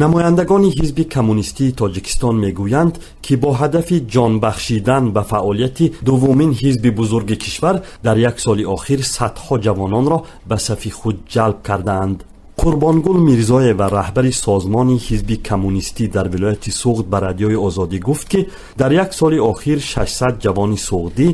Намояндагони ҳизби коммунистии Тоҷикистон мегӯянд, ки бо ҳадафи ҷонбахшидан ба фаъолияти дуввумин ҳизби бузурги кишвар дар як соли охир садҳо ҷавононро ба сафи худ ҷалб кардаанд. Қурбонгул Мирзоева, раҳбари созмони ҳизби коммунистӣ дар вилояти Суғд, ба Радиои Озодӣ гуфт, ки дар як соли охир 600 ҷавони суғдӣ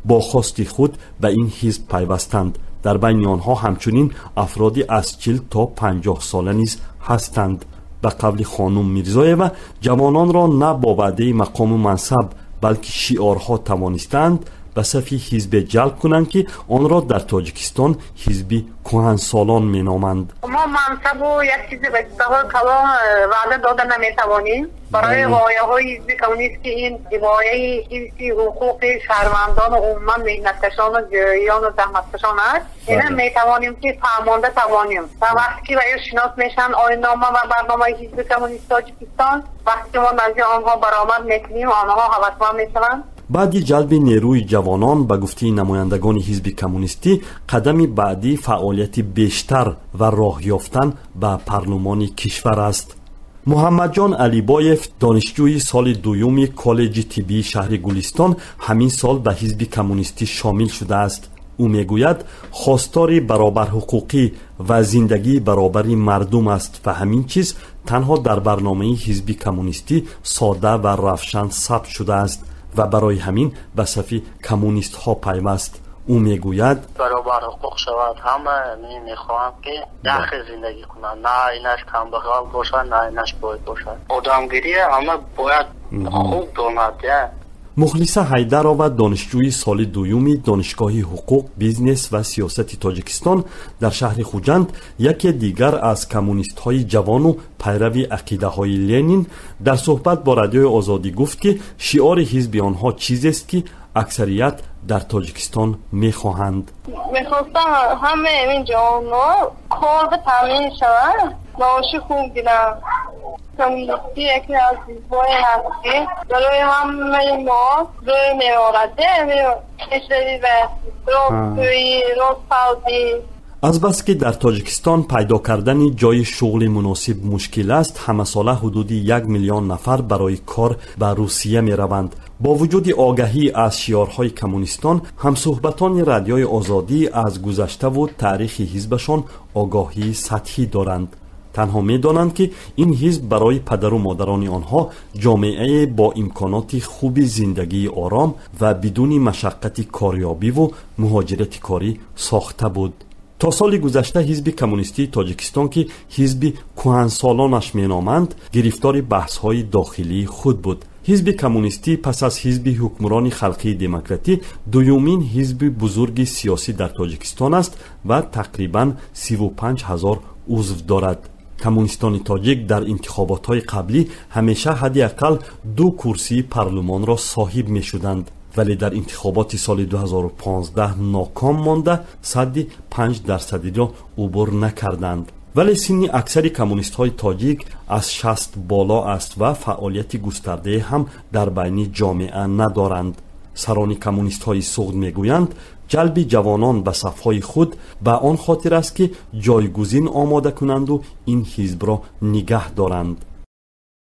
бо хости худ ба ин ҳизб пайвастанд. Дар байни онҳо ҳамчунин афроди аз 40 то 50 сола низ ҳастанд. Ба қавли хонум Мирзоева, ҷавононро на бо ваъдаи мақому мансаб, балки шиорҳо тавонистаанд ба сафи ҳизбе ҷалб кунанд, ки онро дар Тоҷикистон ҳизби кӯҳансолон меноманд. Мо мансабу як чизи вазифаҳои калон ваъда дода наметавонем. Барои ғояҳои ҳизби коммунист, ки ин ҳимояи ҳифзи ҳуқуқи шаҳрвандону умуман меҳнаткашону ҷӯёну заҳматкашон аст, ина метавонем, ки фаҳмонда тавонем. Ва вақте ки ваё шинос мешаванд оиннома ва барномаи ҳизби коммунисти Тоҷикистон, вақте ки мо назди онҳо баромад мекунем, онҳо ҳавасманд мешаванд. Баъди ҷалби нерӯи ҷавонон, ба гуфтаи намояндагони ҳизби коммунистӣ, қадами баъдӣ фаъолияти бештар ва роҳ ёфтан ба парлумони кишвар аст. Муҳаммадҷон Алибоев, донишҷӯи соли дуюми коллеҷи тиббии шаҳри Гулистон, ҳамин сол ба ҳизби коммунистӣ шомил шудааст. Ӯ мегӯяд, хостори баробарҳуқуқӣ ва зиндагии баробари мардум аст ва ҳамин чиз танҳо дар барномаи ҳизби коммунистӣ сода ва равшан сабт шудааст ва барои ҳамин ба сафи коммунистҳо пайваст. Ӯ мегӯяд: баробар ҳуқуқ шавад, ҳама мехоҳам, ки як хел зиндагӣ кунанд, на инаш камбағал бошад, на инаш бой бошад. Одамгирия ҳама бояд хуб донад я. Мухлиса Ҳайдарова, донишҷӯи соли дуюми Донишгоҳи ҳуқуқ, бизнес ва сиёсати Тоҷикистон дар шаҳри Хуҷанд, яке дигар аз коммунистҳои ҷавону пайрави ақидаҳои Ленин, дар суҳбат бо Радиои Озодӣ гуфт, ки шиори ҳизби онҳо чизест, ки аксарият дар Тоҷикистон мехоҳанд. Мехостам ҳамаи ин ҷавонҳо кор ба таъмин шаванд, маоши хуб гиранд. Коммунистӣ яке аз ҳизбҳое ҳаст, ки барои ҳамаи мо рӯй меорад, пешравӣ ва ростгӯӣ, ростқалбӣ. Азбаски дар Тоҷикистон пайдо кардани ҷойи шуғли муносиб мушкил аст, ҳамасола ҳудуди 1 миллион нафар барои кор ба Русия мераванд. Бо вуҷуди огаҳӣ аз шиорҳои коммунистон, ҳамсӯҳбатони Радиои Озодӣ аз гузаштаву таърихи ҳизбашон огоҳии сатҳӣ доранд. Танҳо медонанд, ки ин ҳизб барои падару модарони онҳо ҷомеае бо имконоти хуби зиндагии ором ва бидуни машаққати корёбиву муҳоҷирати корӣ сохта буд. То соли гузашта ҳизби коммунистии Тоҷикистон, ки ҳизби кӯҳансолонаш меноманд, гирифтори баҳсҳои дохилии худ буд. Ҳизби коммунистӣ пас аз ҳизби ҳукмрони Халқии Демократӣ дуюмин ҳизби бузурги сиёсӣ дар Тоҷикистон аст ва тақрибан 35 ҳазор узв дорад. Коммунистони тоҷик дар интихоботҳои қаблӣ ҳамеша ҳадди ақал ду курсии парлумонро соҳиб мешуданд, вале дар интихоботи соли 2015 ноком монда, садди 5 дарсадиро убур накарданд. Вале синни аксари коммунистҳои тоҷик аз 60 боло аст ва фаъолияти густардае ҳам дар байни ҷомеа надоранд. Сарони коммунистҳои Суғд мегӯянд, ҷалби ҷавонон ба сафҳои худ ба он хотир аст, ки ҷойгузин омода кунанду ин ҳизбро нигаҳ доранд.